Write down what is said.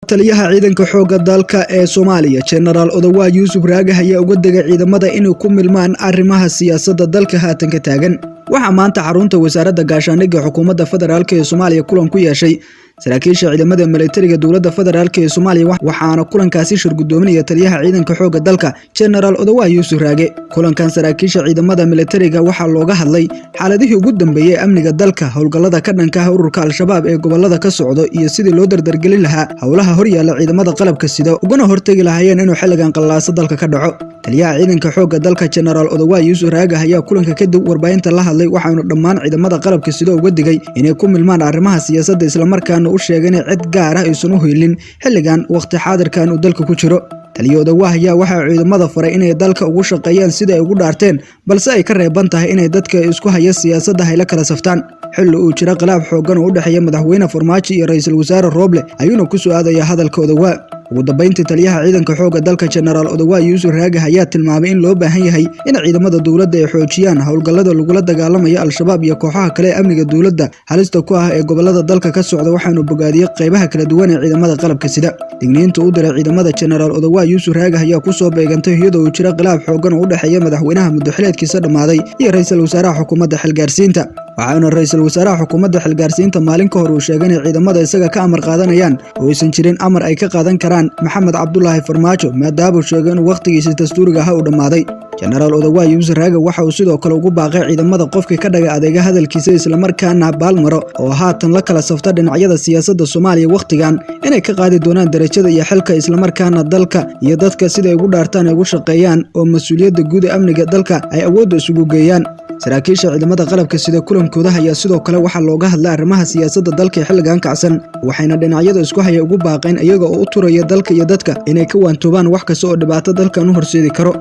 Taliyaha ciidanka xoogga dalka ee Soomaaliya Jenaraal Odawaa Yuusuf Raage ayaa uga degay ciidamada inay ku milmaan arrimaha siyaasadda dalka haatan ka taagan. Waxaa maanta xarunta wasaaradda gaashaandhigga xukuumadda federaalk ee Soomaaliya kulan ku yeeshay saraakiisha ciidamada militariga dowladda federaalk ee Soomaaliya, waxaana kulankaasi shir gudoominaya taliyaha ciidanka xoogga dalka Jenaraal Odawaa Yuusuf Raage. Kulankan saraakiisha ciidamada militariga waxaa looga hadlay xaaladihii ugu dambeeyay ee amniga dalka, howlgallada ka dhanka ah ururka Al-Shabaab ee gobolada ka socda iyo sidii loo dardargelin lahaa howlaha horyaalla ciidamada qalabka sida ugana hortegi lahaayeen inuu xilligan qallaaso dalka ka dhaco. Taliyaha ciidanka xoogga dalka Jenaraal Odawaa Yuusuf Raage ayaa kulanka kadib warbaahinta la hadlay, waxaana dhammaan ciidamada qalabka sida uga digay inay ku milmaan arrimaha siyaasadda, islamarkaana u sheegay inay cid gaar ah aysan u hiilin xilligan waqti xaadirkan uu dalka ku jiro. Taliya Odawaa ayaa waxaa ciidamada faray inay dalka ugu shaqeeyaan sida ay ugu dhaarteen, balse ay ka reeban tahay inay dadka isku haya siyaasadda hayla kala saftaan. Xilli uu jira khilaaf xooggan oo u dhexeeya madaxweyne Farmaajo iyo ra'iisul wasaare Roble ayuuna ku soo aadaya hadalka Odawaa. Ugu dambeyntii, taliyaha ciidanka xoogga dalka Jenaraal Odawaa Yuusuf Raage ayaa tilmaamay in loo baahan yahay in ciidamada dowladda ay xoojiyaan howlgallada lagula dagaalamayo Al-Shabaab iyo kooxaha kale ee amniga dowladda halista ku ah ee gobolada dalka ka socda, waxaana bogaadiyey qaybaha kala duwan ee ciidamada qalabka sida. Digniinta u diray ciidamada Jenaraal Odawaa Yuusuf Raage ayaa ku soo beegantay iyadoo uu jira khilaaf xooggan oo u dhexeeya madaxweynaha muddo-xileedkiisa dhammaaday iyo ra'iisul wasaaraha xukuumadda xilgaarsiinta. Waxaana ra'iisul wasaaraha xukuumadda xilgaarsiinta maalin ka hor uu sheegay inay ciidamada isaga ka amar qaadanayaan oo aysan jirin amar ay ka qaadan karaan Maxamed Cabdulaahi Farmaajo, maadaama uu sheegay inuu waqtigiisa dastuuriga ahaa uu dhammaaday. Jenaraal Odawaa Yuusuf Raage waxa uu sidoo kale ugu baaqay ciidamada qofkii ka dhagay adeega hadalkiisa islamarkaana baalmaro oo haatan la kala safta dhinacyada siyaasadda Soomaaliya waqtigan inay ka qaadi doonaan darajada iyo xilka, islamarkaana dalka iyo dadka sida ay ugu dhaartaan ay ugu shaqeeyaan oo mas'uuliyadda guud ee amniga dalka ay awoodda isugu geeyaan. Saraakiisha ciidamada qalabka sida kulankooda ayaa sidoo kale waxaa looga hadlay arrimaha siyaasadda dalka ee xilligan kacsan, waxayna dhinacyada isku haya ugu baaqeen iyaga oo u turaya dalka iyo dadka inay ka waantoobaan wax kasta oo dhibaato dalkan u horseedi karo.